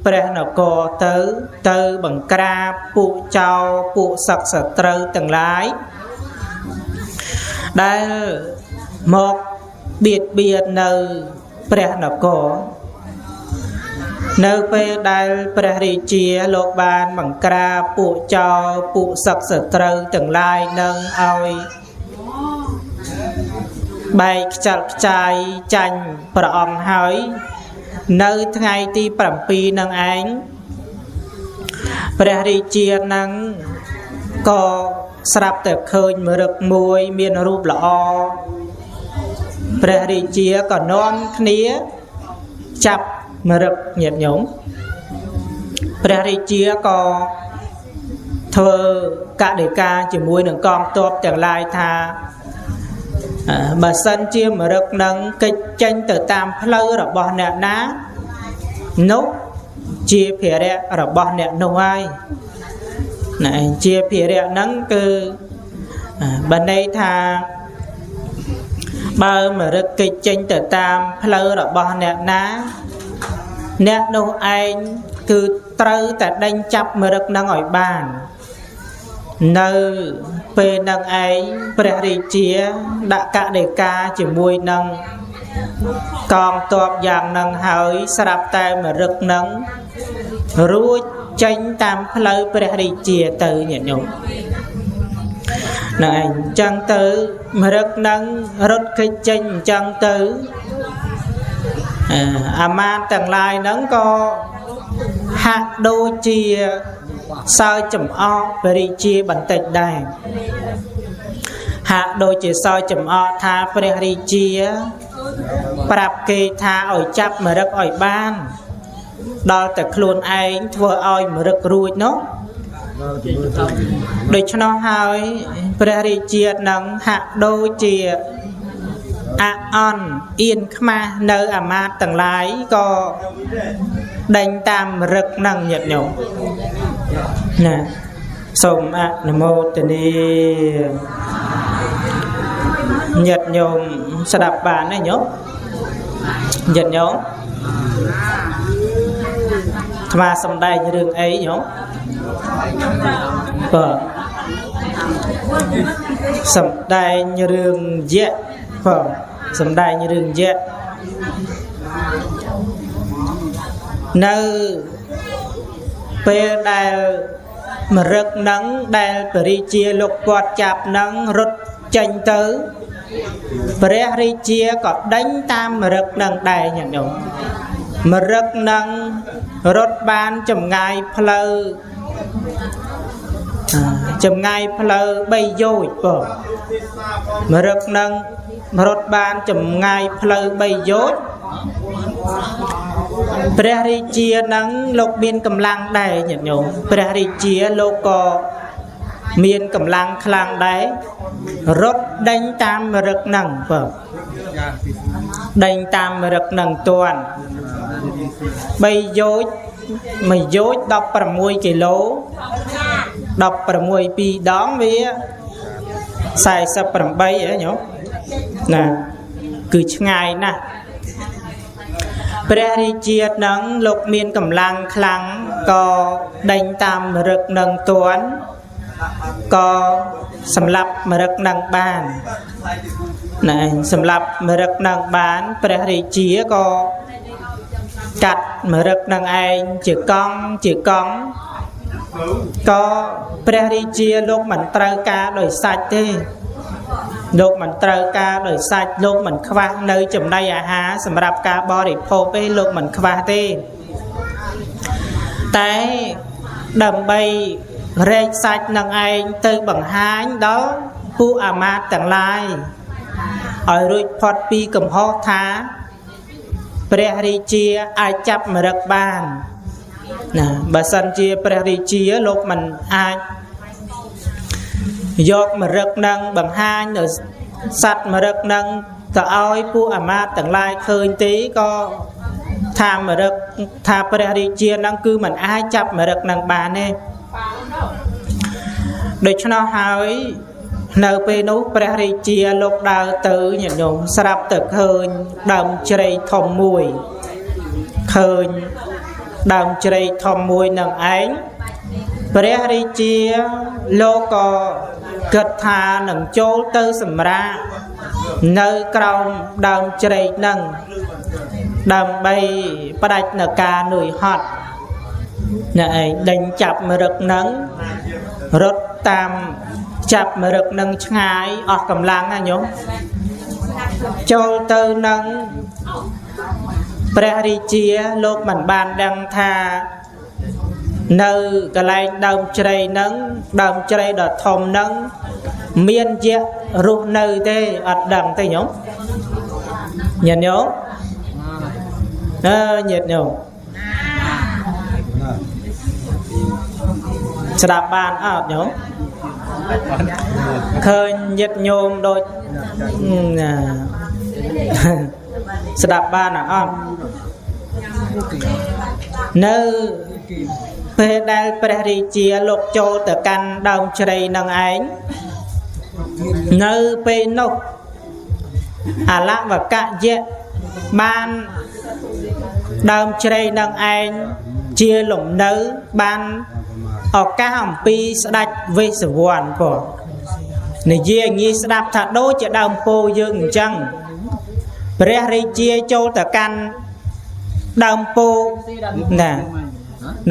ព្រះនគរទៅទៅបង្ក្រាបពួកចោរពួកសឹកសត្រូវទាំងឡាយដែលមកបៀតបៀននៅព្រះនគរនៅពេលដែលព្រះរាជាលោកបានបង្ក្រាបពួកចោរពួកសឹកសត្រូវទាំងឡាយនឹងឲ្យបែកខ្ចាត់ខ្ចាយចាញ់ព្រះអង្គហើយនៅថ្ងៃទី7នឹងឯងព្រះរាជានឹងក៏ស្រាប់តែឃើញមរឹកមួយមានរូបល្អព្រះរាជាក៏នាំគ្នាចាប់មរឹកញាតិញោមព្រះរាជាក៏ធ្វើកដិកាជាមួយនឹងកងទ័ពទាំងឡាយថាបើសិនជាមរឹកនឹងកិច្ចចេញទៅតាមផ្លូវរបស់អ្នកណានោះជាភារៈរបស់អ្នកនោះហើយណែជាភារៈហ្នឹងគឺបើន័យថាបើមរឹកកិច្ចចេញទៅតាមផ្លូវរបស់អ្នកណាអ្នកនោះឯងគឺត្រូវតែដេញចាប់មរឹកនឹងឲ្យបាននៅពេលនឹងឯងព្រះរាជាដាក់កដិកាជាមួយនឹងកងទ័ពយ៉ាងនឹងហើយស្រាប់តែមរឹកនឹងរួចចេញតាមផ្លូវព្រះរាជាទៅញាតិញោមណែឯងចឹងទៅមរឹកនឹងរត់គេចចេញអញ្ចឹងទៅអាមាត្យទាំងឡាយហ្នឹងក៏ហាក់ដូចជាសើចចំអកព្រះរាជាបន្តិចដែរហាក់ដូចជាសើចចំអកថាព្រះរាជាប្រាប់គេថាឲ្យចាប់មរឹកឲ្យបានដល់តែខ្លួនឯងធ្វើឲ្យមរឹករួចនោះដូច្នោះហើយព្រះរាជានឹងហាក់ដូចជាអអន់អៀនខ្មាស់នៅអាមាត្យទាំងឡាយក៏ដេញតាមរឹកនឹងញាតិញោមណាសូមអនុមោទនាញាតិញោមស្ដាប់បានទេញោមញាតិញោមអាត្មាសំដែងរឿងអីញោមបាទសំដែងរឿងយៈបាទសំដែងរឿងយៈនៅពេលដែលមរឹកនឹងដែលព្រះរាជាលោកគាត់ចាប់នឹងរត់ចេញទៅព្រះរាជាក៏ដេញតាមមរឹកនឹងដែរញាតិញោមមរឹកនឹងរត់បានចម្ងាយផ្លូវ3យោជន៍បងមរឹកនឹងរត់បានចម្ងាយផ្លូវ3យោជន៍ព្រះរាជានឹងលោកមានកម្លាំងដែរញាតិញោមព្រះរាជាលោកក៏មានកម្លាំងខ្លាំងដែររត់ដេញតាមមរឹកនឹងបងដេញតាមមរឹកនឹងទាន់3យោជន៍1យោជន៍16គីឡូ16 2ដងវា48ហ៎ញោមណាគឺឆ្ងាយណាស់ព្រះរាជានឹងលោកមានកម្លាំងខ្លាំងក៏ដេញតាមមរឹកនឹងទាន់ក៏សម្លាប់មរឹកនឹងបានណែសម្លាប់មរឹកនឹងបានព្រះរាជាក៏កាត់មរឹកនឹងឯងជាកង់ជាកង់ក៏ព្រះរាជាលោកមិនត្រូវការដោយសាច់ទេលោកមិនត្រូវការដោយសាច់លោកមិនខ្វះនៅចំណីអាហារសម្រាប់ការបរិភោគទេលោកមិនខ្វះទេតែដើម្បីរែកសាច់នឹងឯងទៅបង្ហាញដល់ពួកអាមាត្យទាំងឡាយឲ្យរួចផុតពីកំហុសថាព្រះរាជាអាចចាប់មរឹកបានណាបើសិនជាព្រះរាជាលោកមិនអាចយកមរឹកនឹងបង្ហាញនៅសត្វមរឹកនឹងទៅឲ្យពួកអាមាត្យទាំងឡាយឃើញទេក៏ថាមរឹកថាព្រះរាជានឹងគឺមិនអាចចាប់មរឹកនឹងបានទេដូច្នោះហើយនៅពេលនោះព្រះរាជាលោកដើរទៅញាតិញោមស្រាប់តែឃើញដើមជ្រៃធំមួយឃើញ ដើមជ្រៃធំមួយនឹងឯងព្រះរាជាលោកក៏គិតថានឹងចូលទៅសម្រាកនៅក្រោមដើមជ្រែកនឹងដើម្បីផ្ដាច់នៅការនឿយហត់អ្នកឯងដេញចាប់មរឹកនឹងរត់តាមចាប់មរឹកនឹងឆ្ងាយអស់កម្លាំងណាញោមចូលទៅនឹងព្រះរាជាលោកមិនបានដឹងថានៅកន្លែងដើមជ្រៃនឹងដើមជ្រៃដ៏ធំនឹងមានយៈរស់នៅទេអត់ដឹងទេញោមញាតិញោមអើញាតិញោមស្ដាប់បានអត់ញោមឃើញញាតិញោមដូចណាស្ដាប់បានអត់នៅពេលដែលព្រះរាជាលោកចូលទៅកាន់ដើមជ្រៃនឹងឯងនៅពេលនោះអលវកយៈបានដើមជ្រៃនឹងឯងជាលំនៅបានឱកាសអំពីស្ដេចវេស្សវណ្ណបងនិយាយងាយស្ដាប់ថាដូចជាដើមពោយើងអញ្ចឹងព្រះរាជាចូលទៅកាន់ដើមពោណា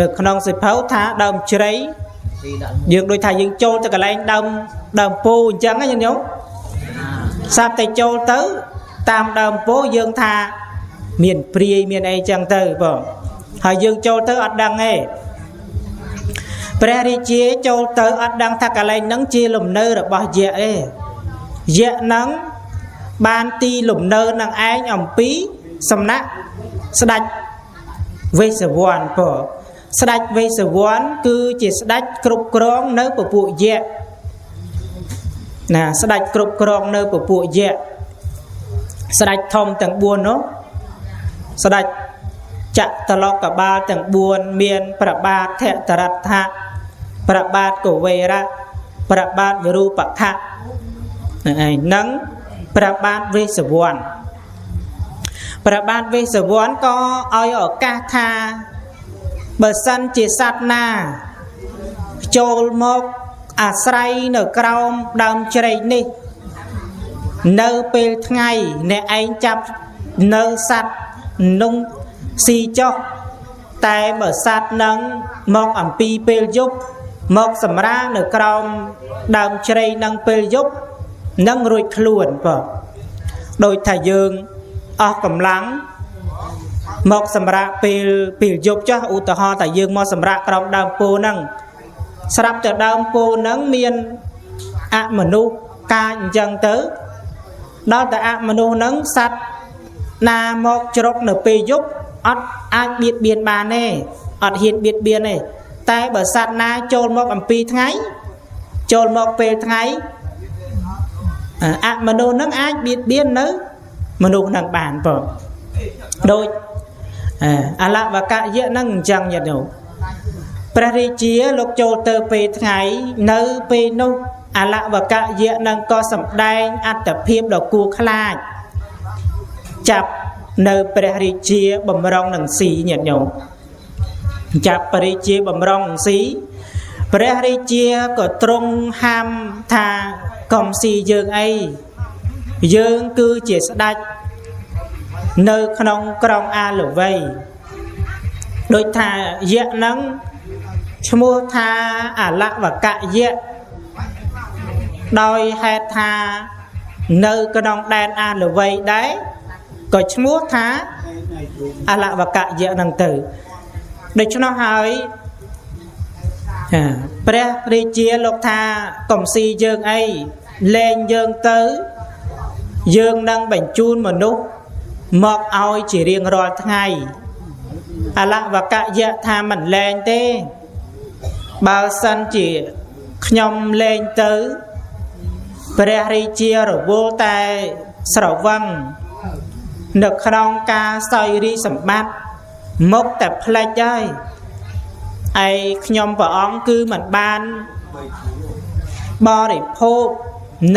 នៅក្នុងសិភៅថាដើមជ្រៃយើងដូចថាយើងចូលទៅកន្លែងដើមពោអញ្ចឹងណាញោមសាប់តែចូលទៅតាមដើមពោយើងថាមានព្រាយមានអីចឹងទៅបងហើយយើងចូលទៅអត់ដឹងទេព្រះរាជាចូលទៅអត់ដឹងថាកន្លែងហ្នឹងជាលំនៅរបស់យៈទេយៈហ្នឹងបានទីលំនៅនឹងឯងអំពីសំណាក់ស្ដេចវេស្សវណ្ណបងស្ដេចវេស្សវណ្ណគឺជាស្ដេចគ្រប់គ្រងនៅពពួកយៈណាស្ដេចគ្រប់គ្រងនៅពពួកយៈស្ដេចធំទាំង4នោះស្ដេចចតលោកបាលទាំង4មានព្រះបាទធតរដ្ឋៈព្រះបាទកវេរៈព្រះបាទវិរូបខៈនឹងឯងនឹងព្រះបាទវេស្សវណ្ណព្រះបាទវេស្សវណ្ណក៏ឲ្យឱកាសថាបើសិនជាសត្វណាចូលមកអាស្រ័យនៅក្រោមដើមជ្រែកនេះនៅពេលថ្ងៃអ្នកឯងចាប់នៅសត្វនោះស៊ីចុះតែបើសត្វនឹងមកអំពីពេលយប់មកសម្រាកនៅក្រោមដើមជ្រៃនឹងពេលយប់នឹងរួចខ្លួនបងដោយថាយើងអស់កម្លាំងមកសម្រាកពេលយប់ចុះឧទាហរណ៍តែយើងមកសម្រាកក្រោមដើមពោហ្នឹងស្រាប់តែដើមពោហ្នឹងមានអមនុស្សកាចអញ្ចឹងទៅដល់តែអមនុស្សហ្នឹងសត្វណាមកជ្រុកនៅពេលយប់អត់អាចបៀតបៀនបានទេអត់ហ៊ានបៀតបៀនទេតែបើសត្វណាចូលមកអំពីថ្ងៃចូលមកពេលថ្ងៃអមនុស្សហ្នឹងអាចបៀតបៀននៅមនុស្សហ្នឹងបានបងដូចអលវកយៈហ្នឹងអញ្ចឹងញាតិញោមព្រះរាជាលោកចូលទៅពេលថ្ងៃនៅពេលនោះអលវកយៈហ្នឹងក៏សម្ដែងអត្តភាពដ៏គួរខ្លាចចាប់នៅព្រះរាជាបំរុងនឹងស៊ីញាតិញោមចាប់ព្រះរាជាបំរុងនឹងស៊ីព្រះរាជាក៏ទ្រង់ហាមថាកុំស៊ីយើងអីយើងគឺជាស្ដេចនៅក្នុងក្រុងអាលវ័យដូចថាយៈហ្នឹងឈ្មោះថាអលវកយៈដោយហេតុថានៅក្នុងដែនអាលវ័យដែរក៏ឈ្មោះថាអលវកយៈហ្នឹងទៅដូច្នោះហើយព្រះរាជាលោកថាកុំស៊ីយើងអីលែងយើងទៅយើងនឹងបញ្ជូនមនុស្សមកឲ្យជារៀងរាល់ថ្ងៃអលវកយៈថាមិនលែងទេបើសិនជាខ្ញុំលែងទៅព្រះរាជារវល់តែស្រវឹងនៅក្នុងការសោយរាជសម្បត្តិមកតែផ្លេចហើយឯខ្ញុំព្រះអង្គគឺមិនបានបរិភោគ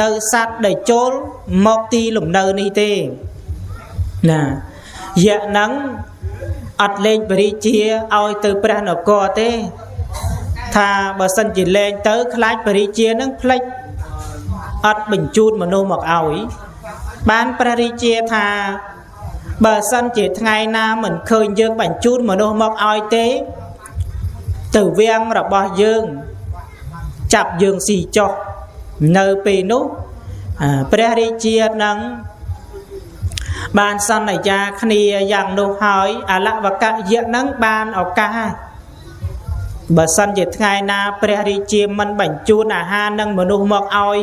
នៅសត្វដែលចូលមកទីលំនៅនេះទេណាយៈហ្នឹង អត់លែងព្រះរាជាឲ្យទៅព្រះនគរទេថាបើសិនជាលែងទៅខ្លាចព្រះរាជានឹងភ្លេចអត់បញ្ជូនមនុស្សមកឲ្យបានព្រះរាជាថាបើសិនជាថ្ងៃណាមិនឃើញយើងបញ្ជូនមនុស្សមកឲ្យទេទៅវាំងរបស់យើងចាប់យើងស៊ីចុះនៅពេលនោះព្រះរាជានឹងបានសន្យាគ្នាយ៉ាងនោះហើយអលវកយៈនឹងបានឱកាសបើសិនជាថ្ងៃណាព្រះរាជាមិនបញ្ជូនអាហារនិងមនុស្សមកឲ្យ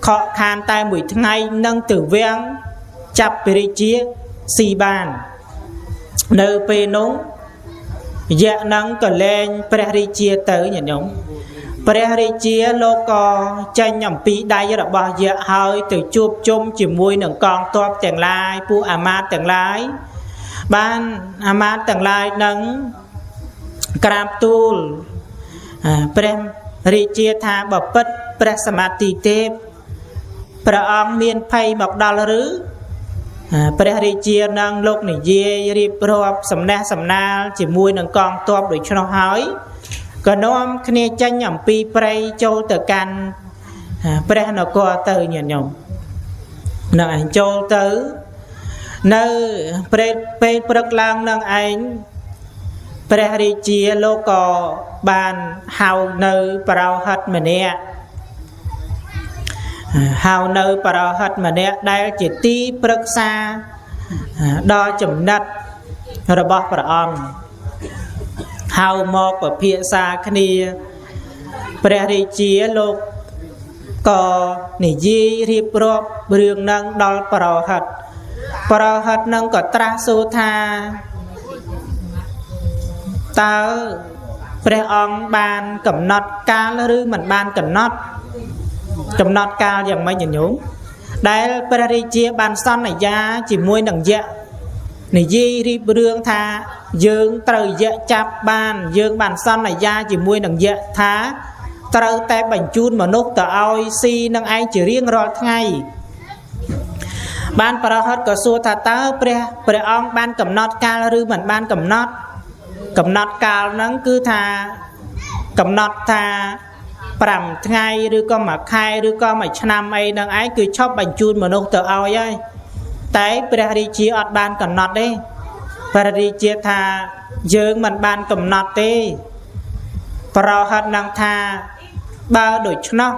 ខកខានតែមួយថ្ងៃនឹងទៅវាំងចាប់ព្រះរាជាស៊ីបាននៅពេលនោះយៈនឹងក៏លែងព្រះរាជាទៅញាតិញោមព្រះរាជាលោកក៏ចេញអំពីដៃរបស់យៈហើយទៅជួបជុំជាមួយនឹងកងទ័ពទាំងឡាយពួកអាមាត្យទាំងឡាយបានអាមាត្យទាំងឡាយនឹងក្រាបទូលព្រះរាជាថាបពិតព្រះសមាធិទេពព្រះអង្គមានភ័យមកដល់ឬព្រះរាជានឹងលោកនិយាយរៀបរាប់សំណេះសំណាលជាមួយនឹងកងទ័ពដូច្នោះហើយក៏នាំគ្នាចេញអំពីព្រៃចូលទៅកាន់ព្រះនគរទៅញាតិញោមនឹងឯងចូលទៅនៅពេលព្រឹកឡើងនឹងឯងព្រះរាជាលោកក៏បានហៅនៅបរោហិតម្នាក់ហៅនៅបរោហិតម្នាក់ដែលជាទីប្រឹក្សាដ៏ចំណិតរបស់ព្រះអង្គហៅមកពិភាក្សាគ្នាព្រះរាជាលោកក៏និយាយរៀបរាប់រឿងនឹងដល់បរោហិតបរោហិតនឹងក៏ត្រាស់សួរថាតើព្រះអង្គបានកំណត់កាលឬមិនបានកំណត់កំណត់កាលយ៉ាងម៉េចញោមដែលព្រះរាជាបានសន្យាជាមួយនឹងយៈនិយាយរៀបរឿងថាយើងត្រូវយៈចាប់បានយើងបានសន្យាជាមួយនឹងយៈថាត្រូវតែបញ្ជូនមនុស្សទៅឲ្យស៊ីនឹងឯងជារៀងរាល់ថ្ងៃបានប្រហិតក៏សួរថាតើព្រះអង្គបានកំណត់កាលឬមិនបានកំណត់កំណត់កាលហ្នឹងគឺថាកំណត់ថា5ថ្ងៃឬក៏មួយខែឬក៏មួយឆ្នាំអីនឹងឯងគឺឈប់បញ្ជូនមនុស្សទៅឲ្យហើយតែព្រះរាជាអត់បានកំណត់ទេព្រះរាជាថាយើងមិនបានកំណត់ទេប្រហិតនឹងថាបើដូច្នោះ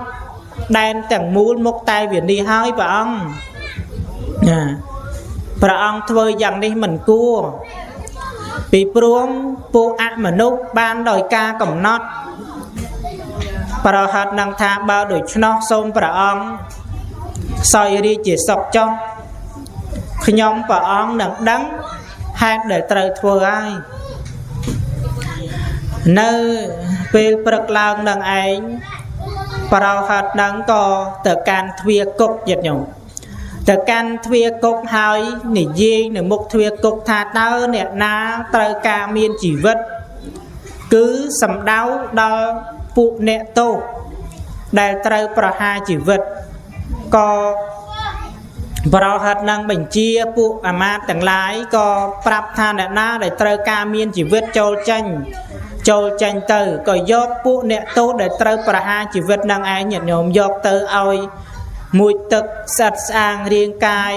ដែនទាំងមូលមុខតែវិនិច្ឆ័យហើយព្រះអង្គណាព្រះអង្គធ្វើយ៉ាងនេះមិនគួរពីព្រោះពួកអមនុស្សបានដោយការកំណត់ប្រហិតនឹងថាបើដូច្នោះសូមព្រះអង្គសោយរាជជាសុខចុះខ្ញុំព្រះអង្គនឹងដឹងហេតុដែលត្រូវធ្វើហើយនៅពេលព្រឹកឡើងនឹងឯងប្រហិតនឹងក៏ទៅកាន់ទ្វារគុកញាតិញោមទៅកាន់ទ្វារគុកហើយនិយាយនៅមុខទ្វារគុកថាតើអ្នកណាត្រូវការមានជីវិតគឺសំដៅដល់ពួកអ្នកទោសដែលត្រូវប្រហារជីវិតក៏ប្រហិតនឹងបញ្ជាពួកអាមាត្យទាំងឡាយក៏ប្រាប់ថាអ្នកណាដែលត្រូវការមានជីវិតចូលចេញទៅក៏យកពួកអ្នកទោសដែលត្រូវប្រហារជីវិតនឹងឯងញាតិញោមយកទៅឲ្យមួយទឹកស្អិតស្អាងរាងកាយ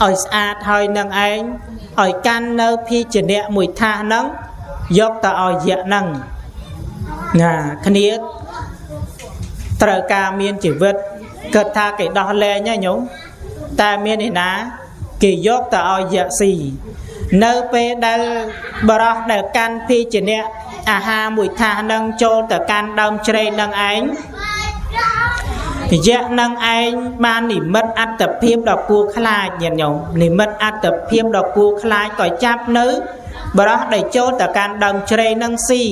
ឲ្យស្អាតហើយនឹងឯងឲ្យកាន់នៅភេជ្ជៈមួយថាសហ្នឹងយកទៅឲ្យយៈហ្នឹងណាគ្នាត្រូវការមានជីវិតគិតថាគេដោះលែងហើយញោមតែមានឯណាគេយកទៅឲ្យយៈស៊ីនៅពេលដែលបរោះដែលកាន់ភេជ្ជៈអាហារមួយថាសនឹងចូលទៅកាន់ដើមជ្រែកនឹងឯងយៈនឹងឯងបាននិមិត្តអត្តភាពដ៏គួរខ្លាចញាតិញោមនិមិត្តអត្តភាពដ៏គួរខ្លាចក៏ចាប់នៅបរោះដែលចូលទៅកាន់ដើមជ្រែកនឹងស៊ី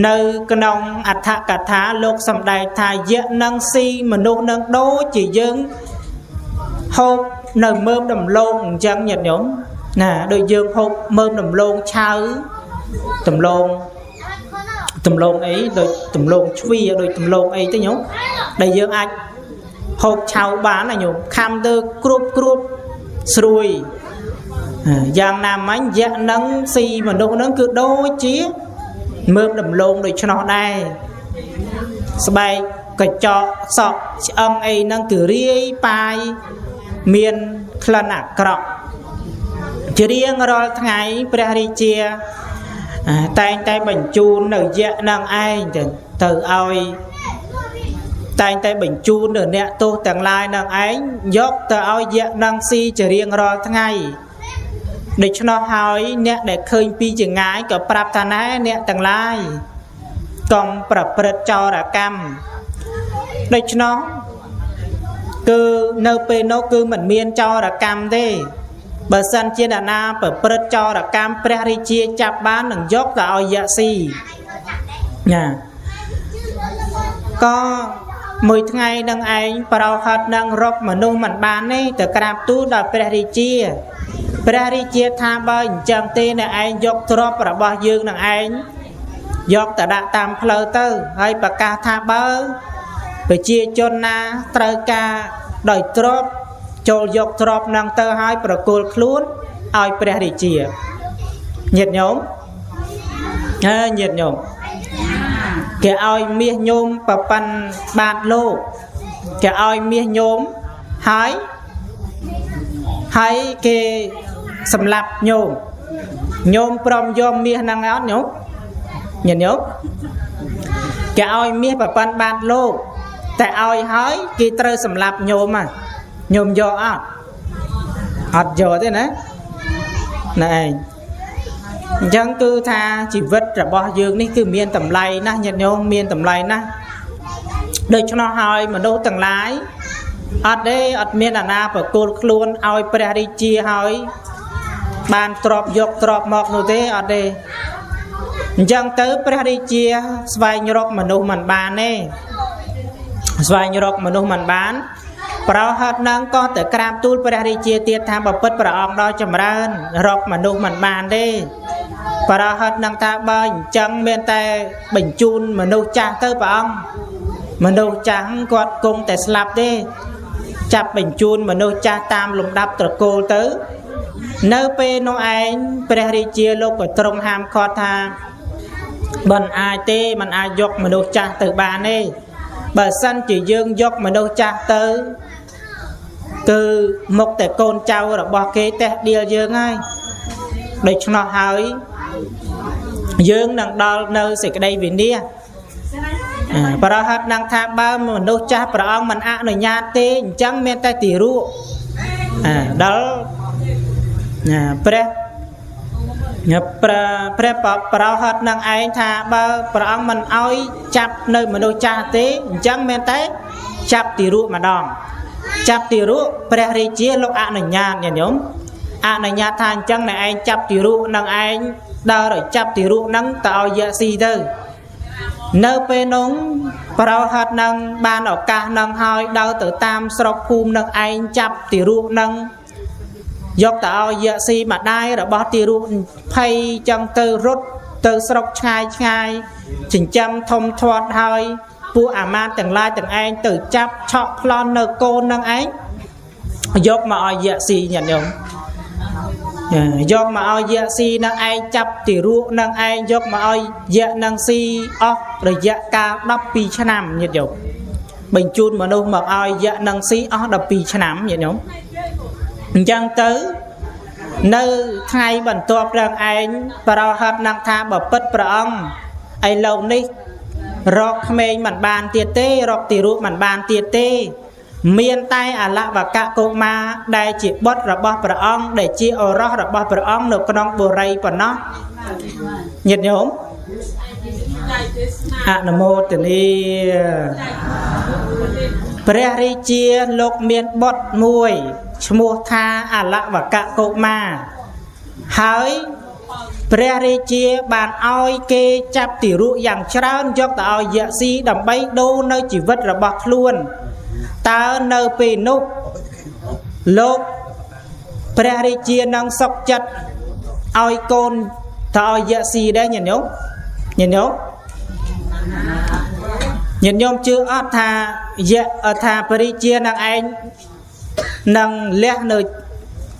នៅក្នុងអដ្ឋកថាលោកសម្ដែងថាយៈនឹងស៊ីមនុស្សនឹងដូចជាយើងហូបនៅមើមដំឡូងអញ្ចឹងញាតិញោមណាដូចយើងហូបមើមដំឡូងឆៅដំឡូងអីដូចដំឡូងជ្វាដូចដំឡូងអីទៅញោមដែលយើងអាចហូបឆៅបានណាញោមខំទៅគ្របស្រួយ យ៉ាងណាមិញយៈនឹងស៊ីមនុស្សនឹងគឺដូចជាមើមដំឡូងដូច្នោះដែរស្បែកកញ្ចក់សក់ឆ្អឹងអីហ្នឹងគឺរាយប៉ាយមានក្លិនអាក្រក់ជារៀងរាល់ថ្ងៃព្រះរាជាតែងតែបញ្ជូននៅយៈនឹងឯងទៅឲ្យតែងតែបញ្ជូននៅអ្នកទោសទាំងឡាយនឹងឯងយកទៅឲ្យយៈនឹងស៊ីជារៀងរាល់ថ្ងៃដូច្នោះហើយអ្នកដែលឃើញពីចងាយក៏ប្រាប់ថាណែអ្នកទាំងឡាយកុំប្រព្រឹត្តចោរកម្មដូច្នោះគឺនៅពេលនោះគឺមិនមានចោរកម្មទេបើសិនជាអ្នកណាប្រព្រឹត្តចោរកម្មព្រះរាជាចាប់បាននឹងយកទៅឲ្យយៈស៊ីណាក៏មួយថ្ងៃនឹងឯងប្រោហិតនឹងរកមនុស្សមិនបានទេទៅក្រាបទូលដល់ព្រះរាជាព្រះរាជាថាបើអញ្ចឹងទេអ្នកឯងយកទ្រព្យរបស់យើងនឹងឯងយកទៅដាក់តាមផ្លូវទៅហើយប្រកាសថាបើប្រជាជនណាត្រូវការដោយទ្រព្យចូលយកទ្រព្យនឹងទៅហើយប្រគល់ខ្លួនឲ្យព្រះរាជាញាតិញោមអើញាតិញោមគេឲ្យមាសញោមប្រប៉ិនបាតលោកគេឲ្យមាសញោមហើយគេសម្លាប់ញោមញោមព្រមយកមាសហ្នឹងអត់ញោមញាតិញោមគេឲ្យមាសប្រប៉ិនបាតលោកតែឲ្យហើយគេត្រូវសម្លាប់ញោមញោមយកអត់អត់យកទេណាណែឯងអញ្ចឹងគឺថាជីវិតរបស់យើងនេះគឺមានតម្លៃណាស់ញាតិញោមមានតម្លៃណាស់ដូច្នោះហើយមនុស្សទាំងឡាយអត់ទេអត់មានអាណាប្រគល់ខ្លួនឲ្យព្រះរាជាហើយបានទ្របយកទ្របមកនោះទេអត់ទេអញ្ចឹងទៅព្រះរាជាស្វែងរកមនុស្សមិនបានទេស្វែងរកមនុស្សមិនបានប្រោហិតនឹងក៏ទៅក្រាបទូលព្រះរាជាទៀតថាបពិតព្រះអង្គដ៏ចម្រើនរកមនុស្សមិនបានទេប្រោហិតនឹងថាបើអញ្ចឹងមានតែបញ្ជូនមនុស្សចាស់ទៅព្រះអង្គមនុស្សចាស់គាត់គង់តែស្លាប់ទេចាប់បញ្ជូនមនុស្សចាស់តាមលំដាប់ត្រកូលទៅនៅពេលនោះឯងព្រះរាជាលោកក៏ទ្រង់ហាមឃាត់ថាមិនអាចទេមិនអាចយកមនុស្សចាស់ទៅបានទេបើសិនជាយើងយកមនុស្សចាស់ទៅគឺមកតែកូនចៅរបស់គេតេះដៀលយើងហើយដូច្នោះហើយយើងនឹងដល់នៅសេចក្តីវិនាសប្រហិតនឹងថាបើមនុស្សចាស់ព្រះអង្គមិនអនុញ្ញាតទេអញ្ចឹងមានតែទីរកដល់ព្រះប្រោហិតនឹងឯងថាបើព្រះអង្គមិនអោយចាប់នៅមនុស្សចាស់ទេអញ្ចឹងមានតែចាប់ទីរកម្ដងចាប់ទីរកព្រះរាជាលោកអនុញ្ញាតញាតិញោមអនុញ្ញាតថាអញ្ចឹងអ្នកឯងចាប់ទីរកនឹងឯងដើរឲ្យចាប់ទីរកនឹងទៅឲ្យយៈស៊ីទៅនៅពេលនោះប្រោហិតនឹងបានឱកាសនឹងហើយដើរទៅតាមស្រុកភូមិនឹងឯងចាប់ទីរកនឹងយកទៅឲ្យយៈស៊ីម្ដាយរបស់ទីរកភ័យចឹងទៅរត់ទៅស្រុកឆ្ងាយឆ្ងាយចិញ្ចឹមធំធាត់ហើយពួកអាមាត្យទាំងឡាយទាំងឯងទៅចាប់ឆក់ប្លន់នៅកូននឹងឯងយកមកឲ្យយៈស៊ីញាតិញោមយកមកឲ្យយៈស៊ីនឹងឯងចាប់ទីរកនឹងឯងយកមកឲ្យយៈនឹងស៊ីអស់រយៈកាល12ឆ្នាំញាតិញោមបញ្ជូនមនុស្សមកឲ្យយៈនឹងស៊ីអស់12ឆ្នាំញាតិញោមអញ្ចឹងទៅនៅថ្ងៃបន្ទាប់រឿងឯងប្រោហិតនឹងថាបពិតព្រះអង្គឥឡូវនេះរកក្មេងមិនបានទៀតទេរកទីរកមិនបានទៀតទេមានតែអលវកកុមារដែលជាបុត្ររបស់ព្រះអង្គដែលជាឱរសរបស់ព្រះអង្គនៅក្នុងបុរីប៉ុណ្ណោះញាតិញោមអនុមោទនាព្រះរាជាលោកមានបុត្រមួយឈ្មោះថាអលវកកុមារហើយព្រះរាជាបានឲ្យគេចាប់ទារកយ៉ាងច្រើនយកទៅឲ្យយៈស៊ីដើម្បីដូរនៅជីវិតរបស់ខ្លួនតើនៅពេលនោះលោកព្រះរាជានឹងសុខចិត្តឲ្យកូនទៅឲ្យយៈស៊ីដែរញាតិញោមញាតិញោមញាតិញោមជឿអត់ថាយៈថាព្រះរាជានឹងឯងនឹងលះនៅ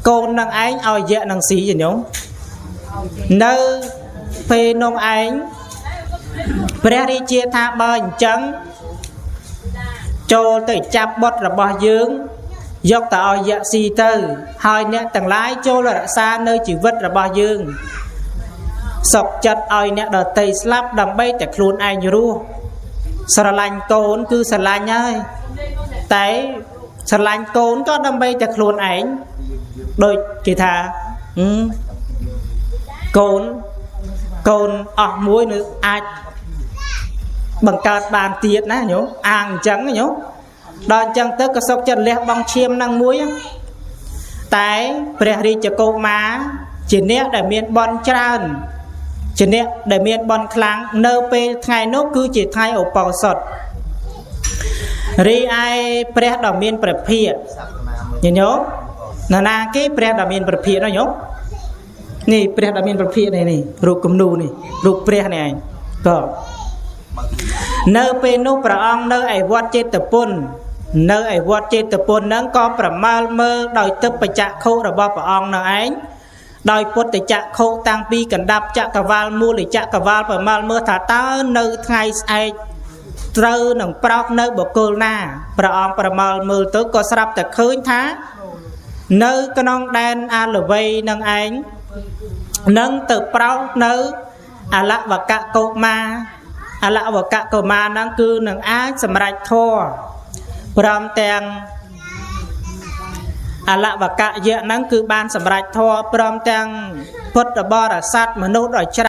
កូននឹងឯងឲ្យយៈនឹងស៊ីញោមនៅពេលនោះឯងព្រះរាជាថាបើអញ្ចឹងចូលទៅចាប់បុត្ររបស់យើងយកទៅឲ្យយៈស៊ីទៅហើយអ្នកទាំងឡាយចូលរក្សានៅជីវិតរបស់យើងសុកចិត្តឲ្យអ្នកដតីស្លាប់ដើម្បីតែខ្លួនឯងរស់ស្រឡាញ់កូនគឺស្រឡាញ់ហើយតែស្រឡាញ់កូនក៏ដើម្បីតែខ្លួនឯងដូចគេថាកូនកូនអស់មួយនៅអាចបង្កើតបានទៀតណាញោមអាងអញ្ចឹងញោមដល់អញ្ចឹងទៅក៏សុកចិត្តលះបង់ឈាមនឹងមួយតែព្រះរាជកុមារជាអ្នកដែលមានបន់ច្រើនជាអ្នកដែលមានបន់ខ្លាំងនៅពេលថ្ងៃនោះគឺជាថ្ងៃឧបោសថរីឯព្រះដ៏មានព្រះភិក្ខញោមនរណាគេព្រះដ៏មានព្រះភិក្ខនោះញោមនេះព្រះដ៏មានព្រះភិក្ខនេះនេះរូបគំនូនេះរូបព្រះនេះឯងក៏នៅពេលនោះព្រះអង្គនៅឯវត្តចេតពុននៅឯវត្តចេតពុនហ្នឹងក៏ប្រមាលមើលដោយទឹកបច្ចក្ខុរបស់ព្រះអង្គនឹងឯងដោយពុទ្ធចក្ខុតាំងពីកណ្ដាប់ចក្រវាលមូលចក្រវាលប្រមាលមើលថាតើនៅថ្ងៃស្អែកត្រូវនឹងប្រោសនៅបុគ្គលណាព្រះអង្គប្រមាលមើលទៅក៏ស្រាប់តែឃើញថានៅក្នុងដែនអាលវ័យនឹងឯងនឹងទៅប្រោសនៅអលវកកុមារអលវកកុមារហ្នឹងគឺនឹងអាចសម្រេចធម៌ព្រមទាំងអលវកយៈហ្នឹងគឺបានសម្រេចធម៌ព្រមទាំងពុទ្ធបរិស័ទមនុស្សដ៏ច្រ